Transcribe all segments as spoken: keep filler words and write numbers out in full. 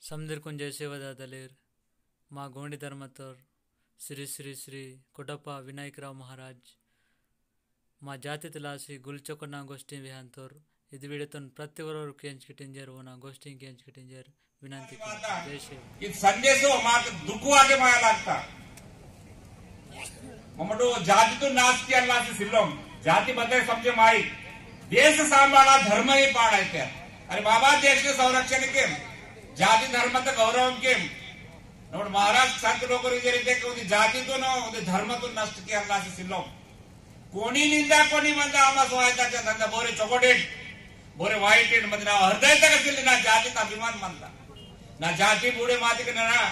समदिरकुन जय सेवा दादलेर। मा गोंडी धर्मतोर श्री श्री श्री कोडप्पा विनायकराव महाराज मा जातितलासी गुलचोकना गोष्ठी विहांतोर इद वीडियोतोन प्रति वरोर केंच किटिंजर वना गोष्ठी केंच किटिंजर विनंती करता। जय सेवा। इद संदेशो माक दुख वाटे माया लागता। ममडो जाति तो नाश किया अल्लाह से सिल्लोम। जाति बदले समझे माई। देश सांभाला धर्म ही पाड़ा है। अरे बाबा देश के संरक्षण के, जाति धर्म तो गौरव के। नमड महाराज संत लोग रे जे रीते के उन्दी जाति तो ना, उन्दी धर्म तो नष्ट किया अल्लाह से सिल्लोम। कोणी निंदा कोणी मंदा आमा सहायता चा धंदा बोरे चोकोडेट, बोरे वाइटेट मत ना हृदय तक सिल ना जाति ता अभिमान मंदा। ना जाति बूड़े माती के ना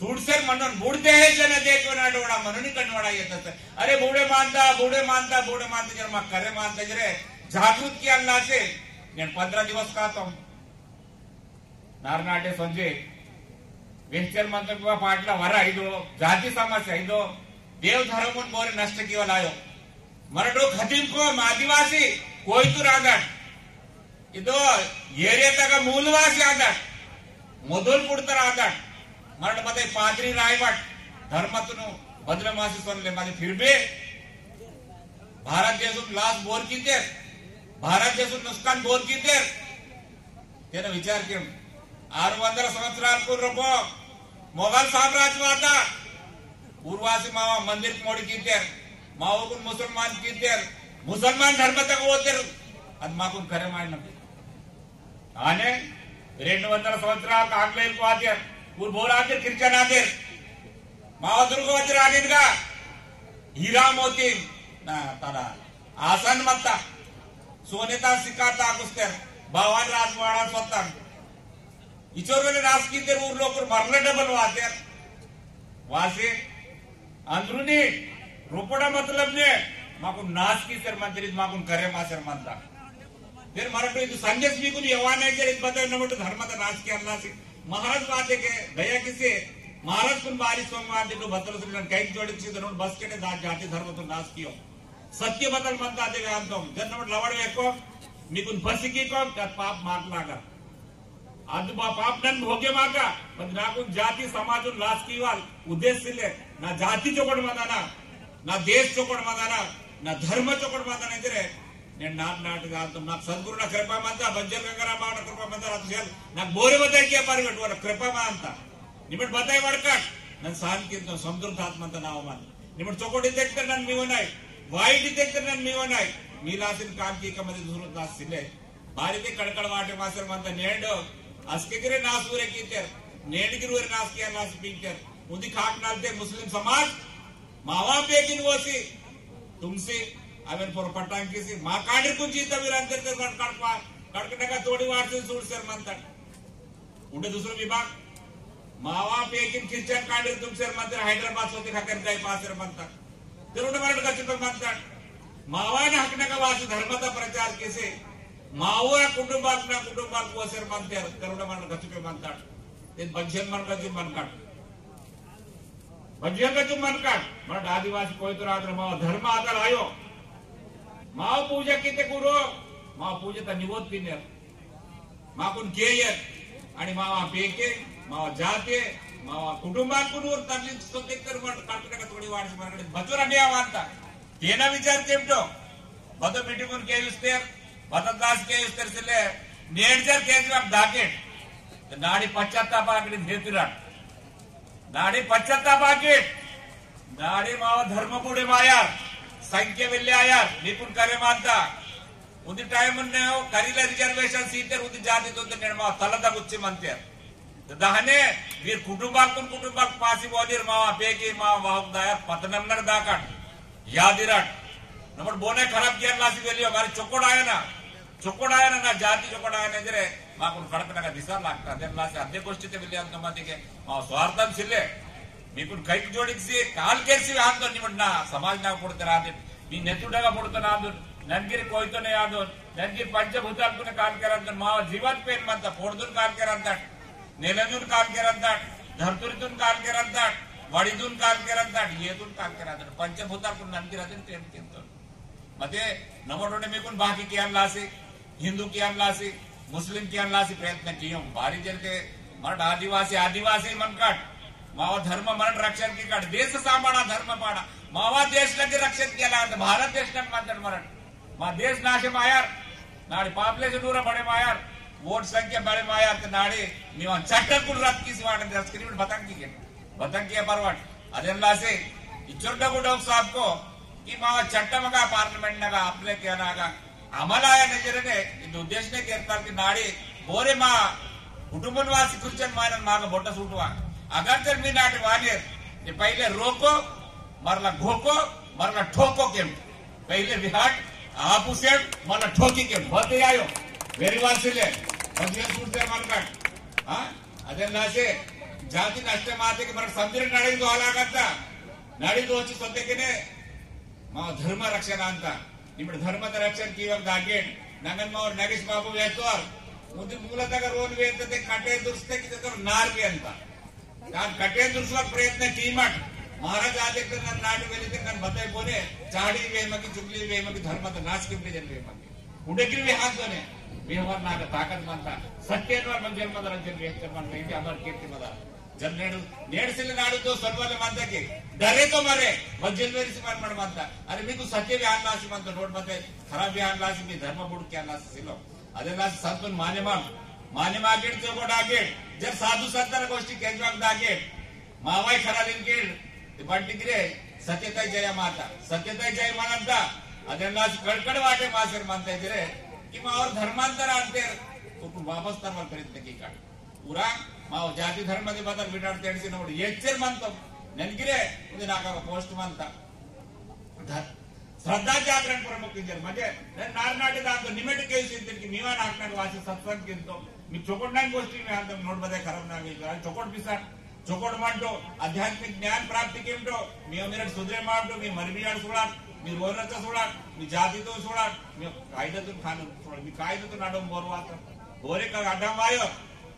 सूड़सेर मनोन बूड़ते हैं जन देखो ना डोड़ा मनोनी कनवाड़ा ये तस। अरे बूड़े मानता, बूड़े मानता, बूड़े मानता जर मा करे मानता जरे जागरूक किया अल्लाह से। नेन पन्द्रह दिवस का तो नारनाटे संजे वेहचर मंत्र किंवा पाटला वरा इदो, जाति समस्या इदो, देव धर्मन बोरे नष्ट किवा लायो। मरडो खतिम को आदिवासी कोईतुर आदट, इदो एरिया तक मूलवासी आदट, मोदल पुड़तर आदट, मरड बदे पादरी रायवट, धर्मतुनु बदनामासी सोनले माले फिर भी भारत देशुन लास बोर कीतेर, भारत देशुन नुकसान बोर कीतेर, तेरा विचार किम। आरु वंदल संवत्सराल पूर्वको मोगल साम्राज्य वाता। पूर्वासी मावा मंदिर मोड़ी कीतेर, मावकुन मुसलमान कीतेर, मुसलमान धर्म तक वोतेर, अद माकुन करे माय नबी। आने रेंडु वंदल संवत्सराल आंग्लेयुल वातेर, पूर बोरातेर, क्रिश्चियन आतेर। मावा दुर्ग वज्र आनिनगा हीरा मोती ना तारा आसन मत्ता, सोने ता सिक्का ता कुस्तेर, बावन राजवाड़ा सोतन। इचोर वेले नाश कीतेर ऊर लोकुर मरले डबल वातेर। वासे अंदरूनी रोपड़ा मतलब ने माकुन नाश कीसेर मंतेर, माकुन करे मासेर मंता। फिर मरटो इदु संदेश मीकुन यवाने के इद बता नमटो धर्म ता नाश किया अल्लाह से। महाराज वाते के दया किसे महाराज कुन बारी सोमवार दिन बतल से कैक जोड़े किसी धर्म बस के ने जा-, जाति धर्म तो नाश कियो। सत्य बतल मंता देवे अंतम। जन नमट लवड़ वेको, मीकुन फंसी की को, तब पाप मार लागा। अद बा पाप नन भोगे माका, बद नाकुन जाति समाजुन लास कीवाल उद्देश्य ले, ना जाति चोकड़ मदाना, ना देश चोकड़ मदाना, ना धर्म चोकड़ मदाना जरे, ने नाट नाट गाल तुम नाक सद्गुरु ना कृपा मंता, बज्जल गंगाराम बाबा ना कृपा मंता, रातुशेल, ना बोरे बताई किया पारी बटुआ ना कृपा मंता। निमट बताई वड़कट, नन सहन किंतो समुद्र धात मंता नाव मन। निमट चोकोटी देखते नन मीवनाई, वाइटी देखते नन मीवनाई, मीलासिन काम की कमरे दूसरों दास सिले। बारी ते कड़कड़ वाटे मासेर मंता नेंड, अस्के गिरे नासूरे कीतेर, नेंड गिरुरे नास किया नास पीतेर। उन्दी खाक नालते मुस्लिम समाज, मावा पेकिन वोसी, तुमसी, अवेन पोर पटांग किसी, मा कांडीर कुन जीता वीर अंतर ते कड़-, कड़कवा, कड़कनगा तोड़ी वारसी सूरसेर मंता। उंडे दूसरा विभाग, मावा पेकिन क्रिश्चियन कांडीर तुमसेर मंता, हैदराबाद सोते खकर जाय पासेर मंता। तेरुड़ मरण गचुपे मंता। मावा ना हकनगा वासी धर्मता प्रचार किसी, मावा कुटुंबाक ना कुटुंबाक वोसेर मंता, तेरुड़ मरण गचुपे मंता। ते बज्जन मरण गचुप मनकाट। बज्जन गचुप मनकाट। मरण आदिवासी कोईतुर आदर मावा धर्म आदर आयो। मावा पूजा किते कुरो, मावा पूजा ता निवोत पिनेर। माकुन केयर, आणि मावा पेके, मावा जाते, मावा कुटुंबाकुन ऊर तकलीफ सोतेकर मट काटकटक थोड़ी वाट से मरकड़े बचोरा बे आवांता। तेना विचार केमटो, बतो मीटिंगुन के युस्तेर, बतो दास के युस्तेर सिले, नेडजर के जवाब दाकेट। तो नाड़ी पश्चाताप आकड़ी भेतुराट। नाड़ी पश्चाताप आकेट। नाड़ी मावा धर्म बूड़े मायार, संख्या वेल्ले आयार, निपुण करे मानता। उन्दी टाइम ने करीला रिजर्वेशन सीतेर उन्दी जाति तो नेड़ मावा तलदा गुच्ची मंतेर। तो दहने वीर कुटुंबाकुन कुटुंबाक पासी बोलीर मावा पेगी मावा वाहुक दायर पतनम नग दाकट। यादिरट। नमट बोने खराब किया लासी वेलियो मारी चोकोड़ आया ना। चोकोड़ायना ना जाति चोकोड़ायना जरे माकुन खड़कनगा दिसा लागता। देन लासे अद्य गोष्टी ते विले अंत मतिके मा स्वार्थन सिले। मीकुन कैक जोड़िक सी काल केसी आंदो निमट ना समाज ना पुड़ते रादे। मी नेतुडगा पुड़ते नादो। ननगिरी कोईतो ने आदो। ननगिरी पंचभूताल कुने काल केरंदन मा जीवन पेन मंता पोड़दुन काल केरंदन। नेलनुन काल केरंदन। धरतुरीतुन काल केरंदन। वड़ीदुन काल केरंदन। येदुन काल केरंदन। पंचभूताल कुन ननगिरी अदिन पेन केंदन। मते नमोडोने मेकुन बाकी कियान लासी, हिंदू कियान लासी, मुस्लिम कियान लासी प्रयत्न कियों। बारी जन के मरट आदिवासी, आदिवासी मनकट, मावा धर्म मरट रक्षण कीकट, देश सामाना धर्म पाड़ा, मावा देश लगे रक्षण कियाला, भारत देश नक मंतट मरट। मा देश नाशे मायार, नाड़ी population नूरा बड़े मायार, vote संख्या बड़े मायार, ते नाड़ी मीवा चट्टा कुल रद्द किसी वाटन दस करीब बतंग की के, बतंग किया परवट। अदेन लासे, इचोर डगु डग साहब को, कि मा चट्टा मगा parliament नगा apply किया नागा, अमल आया नजर ने, इन उद्देश्य ने केरताल की नाड़ी, बोरे मा कुटुंबन वासी कुर्चन मानन मागा बोटा सूटवा। अगर तर मी नाट वानेर, ये पहले रोको, मरला घोको, मरला ठोको केम। पहले विहाट, आपुसेम, मरला ठोकी केम। बहुत ही आयो। वेरी वासिले, बजिया सूटते मरकाट। हाँ? अदेन लासे, जाति नष्ट माते के मरक संदिर नाड़ी दो हलागता। नाड़ी दो अच्छी सत्य के ने, मा धर्म रक्षण आंता। निम्मड़ धर्मद रक्षण कीवक दागेट, नंगन मावर नागेश बाबू वेहतोर, उन्दी मूलतगा रोन वेहतते कटे दुर्स्ते की तोर नार वेहंता। तान कटे दुर्स्वर प्रयत्न कीमट, महाराज आदे के नन नाट वेली ते नन बताई बोले, चाड़ी वेमकी, चुगली वेमकी, धर्मद नाश किमटे जन वेमकी। उंडे गिर वेहांतोने, वेहवर नाग ताकत मंता, सत्यनवर मंजर मदर अंजर वेहतर मंता, इनके अमर कीर्ति मदर। जब नेड़, नेड़ सिले नाड़ू तो सलवाले मानता के, डरे तो मरे, वज्जल मेरी सिमान मन मानता। अरे, मी तू सत्य भी आन लासी मानता, नोट मते, खराब भी आन लासी, मी धर्म बुड़ क्या लासी सिलो। अदे लासी संतुन माने माम, माने मागेड़ चोकोट आगेड़, जब साधु संतर गोष्ठी केंजवाक दागेड़, मावाई खरा लिंकेड़, ते बंटी गिरे, सत्यताई जय माता, सत्यताई जय मानता। अदे लासी कड़कड़ वाटे मासर मानता गिरे, कि मावर धर्मांतर आंतेर, तो वापस तरवल प्रयत्न की काट। उरा, माव जाति धर्म दे बदल विटाड़ तेड़सी नोड़ येच्चेर मंतोम। नेनकिरे, उदे नाका post मंता। ध-, श्रद्धा जागरण प्रमुख इंजर। म्हणजे, नेन नारनाटे दांतो निमेट केस इंतेर की मीवा नाकनाक वासी सत्संग किंतो। मी चोकोट नाइन गोष्ठी में आंतम नोट बदे खराब ना गई। चोकोट पिसा, चोकोट मंटो, आध्यात्मिक ज्ञान प्राप्ति किमटो, मी अमीरट सुधरे मामटो, मी मरमियाड़ सुड़ाट, मी रोनचा सुड़ाट, मी जाति तो सुड़ाट, मी कायदा तो खान सुड़ाट, मी कायदा तो नाडो मोरवाता। बोरे का अड्डा मायो,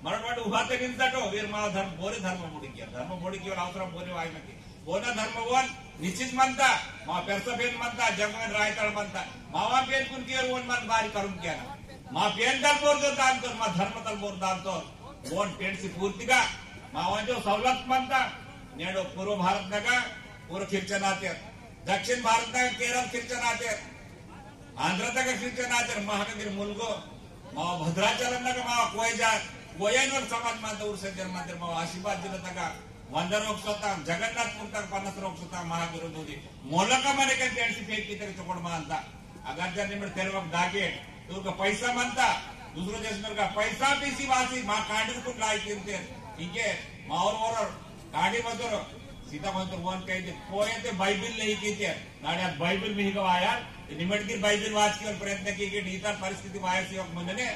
मरण वाट उभाते निंदाटो, वीर माव धर्म, बोरे धर्म मोड़ी किया, धर्म मोड़ी किया, अवसर बोरे वाई मती। बोना धर्म वन, निश्चित मनता, मा पेरसा पेन मनता, जंगन रायताड़ मनता, मावा पेन कुन किया वन मन बारी करुम किया ना। मा पेन तल बोर दो दान कर, मा धर्म तल बोर दान तो, वन पेन सी पूर्ति का, मावा जो सवलत मनता, नेडो पूर्व भारत नगा, पूर्व खिरचनाते, दक्षिण भारत नगा केरल खिरचनाते, आंध्र तक शिक्षण आचर महाकगिर मुलगो, मावा भद्राचलम नग मावा कोयजा, कोयनोर समाज मांतर उर्सजर मांतर मावा आशीर्वाद जिला तक वंदर रोक सोता, जगन्नाथपुर तक पन्नस रोक सोता, महागुरु दूधी। मोलका मने के तेरसी फेंक की तेरे चोकड़ मानता। अगर जर निमर तेरे वक्त दागे, तो उनका पैसा मानता, दूसरों देश में का पैसा पीसी वासी, माँ कांडी को लाई किनते, ठीक है, माँ और, और, और, कांडी मत करो, सीता मत करो, वन कही थे, कोई थे बाइबिल नहीं की थे, नाड़े आज बाइबिल में ही गवाया, निमट की बाइबिल वाच की और प्रयत्न की, की नीता परिस्थिति वाया सी और मंदने,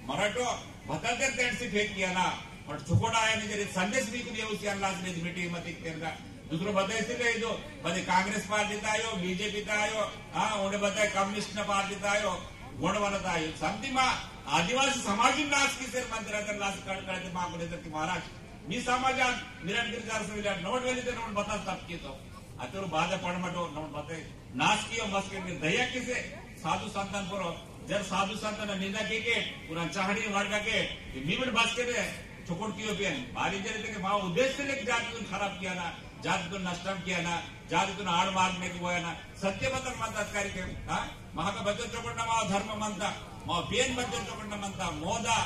मराठो, भटकते तेंड से फेंक किया ना, और चुकोड़ा आया नहीं, जरे संदेश भी कुछ उसी अल्लाह से नहीं, मिट्टी मत एक तेरगा। दूसरो बताए से ले दो, बदे कांग्रेस पार्टी तायो, बीजेपी तायो, हाँ, उन्हें बताए कम्युनिस्ट ना पार्टी तायो, वोट वाला तायो। संति मा आदिवासी समाज ही नाश की सेर मंदिर अगर लाश कड़ कड़ ते माँ को लेकर कि महाराज, मी समाजात मिलन गिरजार से मिलन नोट वेली ते नोट बता तब की तो। अतुर बाधा पड़मटो नोट बते नाश कियो मस्के में दया किसे साधु संतन परो, जर साधु संतन निंदा के के, पूरा चाहड़ी वाड़ का के, ये मी बड़ बस के दे, चोकोट कियो पेन, बारी जरे ते के माँ उद्देश्य लेके जाति तुम खराब किया ना, जाति तुम नष्टम किया ना, जाति तुम आड़ मार्ग में को ना, सत्य बतल मत अधिकारी के, हाँ? महाका बच्चों चोकोट ना माँ धर्म मनता, माँ पेन बच्चों चोकोट ना मनता, मोदा,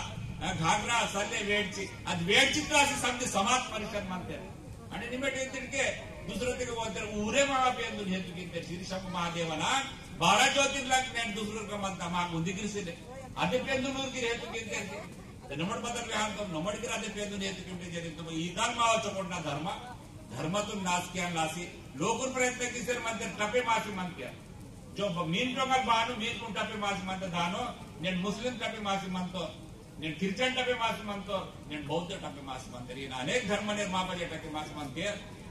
हाँ, घाघरा, सल्ले, वेड़ची, अद वेड़ची तो ऐसे समझे समाज परिषद मनते हैं। आणि निमेट येतील के दुसरं ते बोलते उरे मावा पेंदुन हेतु की ते शीर्षक महादेवना बारा ज्योतिर्लिंग ने दुसरं का मनता मा गुंदी कृषि ने अदे पेंदुन उर की हेतु की ते ते नमट बदल विहान तो नमट की राधे पेंदुन हेतु की ते जरित तो ईदान मावा चोकोटना धर्म धर्म तुम नाश किया नासी लोकुर प्रयत्न किसेर मनते टपे मासी मनते जो ब-, मीन टोंगल बानु मीन कुन टपे मासी मनते दानो ने मुस्लिम टपे मासी मनतो ने क्रिश्चियन टपे मासी मनतो, ने बौद्ध टपे मासी मनतो, ये अनेक धर्म ने मापजे टपे मासी मनते,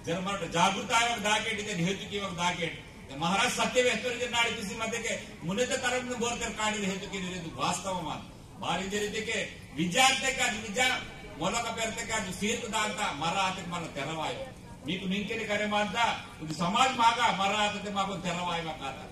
जर मरट जागृत आयवक दाकेट, इते हेतु कीवक दाकेट। ते महाराज सत्य वेहतोर जे नाड़ी किसी मते के, मुने ते तरफ ने बोर कर कांडी हेतु की हेतु वास्तव मान। बारी जे रीति के, विजा ते का विजा, मोला का पेरते का जो सीर्क दानता, मरा आते मरा तेरवायो। मीकु निंकेने करे मानता, उदी समाज मागा, मरा आते ते मागो तेरवायो माकाता।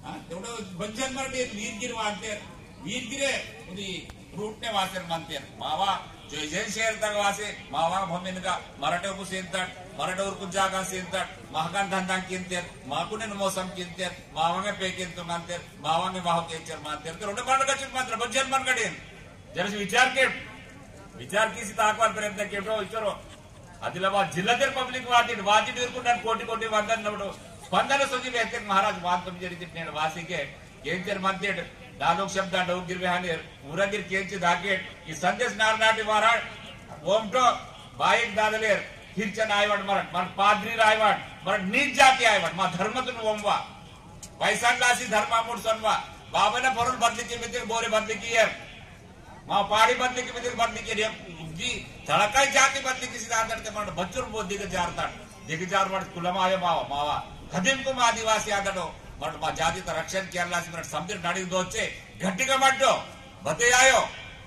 हाँ, तेवढं बंजन मरडे वीरगिर वाटते, वीरगिरे, उदी रूटने वासेर मंतेर। मावा जो एजेंसी एरतग वासे, मावा भूमिनगा मराठे उकु सेंतट, मराठे उरकु जागा सेंतट, महकान धंधा किंतेर, माकुने मोसम किंतेर, मावांगे पे किंतु मंतेर, मावांगे वाहो केंचेर मंतेर। तो रोडे मरड कचित मंतेर, बज्जन मन कठिन। जरा से विचार के, विचार किसी ताकवार प्रयत्न के, तो इचरो। आदिलाबाद जिल्ला तेर पब्लिक वादिड, वादिड इरकुंडन कोटि कोटि वंदन नवडो। स्पंदन सोजी वेहतेर महाराज वाद तुम जरी तिटनेड वासी के, केंचेर मंतेड, डालोग शब्द डौगिर वेहानेर, उरगिर केंचे दाकेट, ई संदेश नार नाटी वाराड, ओमटो, बाइक दादलेर, हिरचन आयवाड मरट, मरट पाद्री आयवाड, मरट नीच जाति आयवाड, मा धर्मतुन ओमवा। पैसा लासी धर्मा मुड़ सनवा, बाबना फरुल बदली के मित्र बोरे बदली कियर। मा पाड़ी बदली के मित्र बदली कियर, उद्दी तड़काई जाति बदली किसी दादर ते मरट बच्चुर बो दिग जारताड, दिग जारवाड कुलमायो मावा, मावा। खदिम कुम आदिवासी आदडो, मरट मा जाति त रक्षण कियर लासी मरट समदिर नाड़ी दोचे, घट्टी का मड्डो, बते आयो,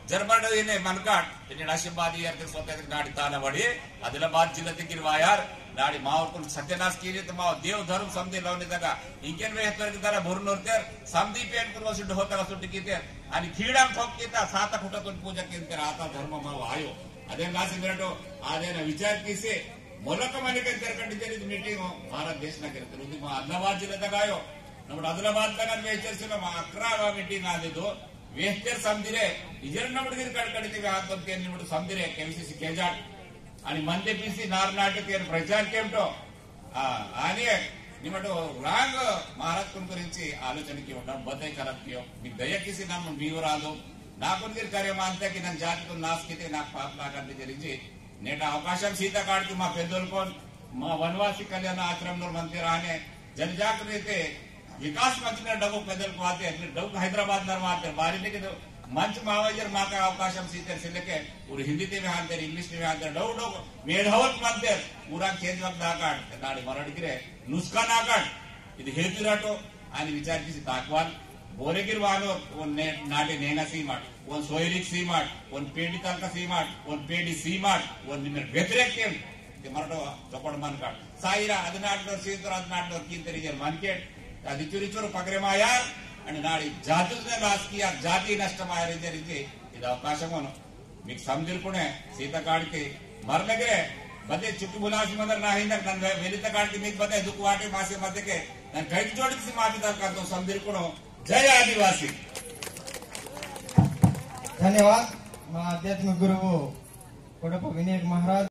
जर्मन इने मनकाट, इने आशीर्वाद यार ते सोते नाड़ी ताना बड़ी, आदिलाबाद जिला ते गिरवायार, नाड़ी मावर कुल सत्यानाश कीजिए तो मावर देव धर्म समझे लौने तका, इंकेन वे हेतु की तरह भुरनोर तेर, समझी पेन कुल वसुट होता का सुट्टी की तेर, अनि खीड़ा ठोक की ता साता खुटा तुन पूजा की तेर आता धर्म माव आयो। अदे लासी मेरे तो, आदे ना विचार किसे, मोलक मने के तेर कंडी तेरी मीटिंग हो, भारत देश ना करे, तेरे उदी माव आदिलाबाद जिला तक आयो, नमट आदिलाबाद तक वेचर से ना माव अकरा वा मीटिंग आदे दो, वेहतेर समदिरे, इजर नमट गिर कड़कड़ी ते हाथ दब के निमट समदिरे, केवीसीसी केजाट। अनि मंदे पीसी नार नाटक के प्रचार केमटो। आ, आने निमट रांग महाराज कुन गुरिंची आलोचना कियो, नम बदे खराब कियो। मी दया किसी नम मीवरादो। नाकुन गिर करे मानते कि नन जाति को नाश किते, नाक पाप नागंदे जरिंची। नेटा अवकाशम सीता काड़ की मा पेदोल कोन, मा वनवासी कल्याण आश्रम नोर मंदिर आने, जनजागृति विकास मंत्री डगो पैदल को आते, डगो हैदराबाद नर माते, बारी ने के तो मंच मावाजर माका अवकाशम सीते सिलके, उर हिंदी ते भी हांते, इंग्लिश ते भी हांते, डगो डगो मेधावत मंत्री, पूरा केंद्र दाकाड, नाड़ी मरड़ गिरे, नुस्खा नाकाड, इद हेतु राटो, आनी विचार किसी ताकवाल, बोरेगिर वानो, ओन ने-, नाटे नेना सीमाट, ओन सोयरिक सीमाट, ओन पेंडी तलका सीमाट, ओन पेंडी सीमाट, ओन निमेर व्यतिरेक केम, ते मरटो चोपड़ मन काट। साईरा अदनाट नोर सीतर अदनाट नोर कींतर इजर मन केट, अदि चुरी चुरू पकरे मायार, अनि नाड़ी जातुस ने नास किया, जाति नष्ट मायार इजर इजे, इद अवकाश मोनो। मीक समदिरकुने सीता काड़के मरनगरे बदे चुकी बुलासी मदर ना हिंदक नन वे-, वेलिता काड़के मीक बदे दुख वाटे मासे मदके नन कई जोड़ किसी माफी दर कर दो समदिरकुनो। जय आदिवासी। धन्यवाद। मा आध्यात्मिक गुरुवु कोडप विनायक महाराज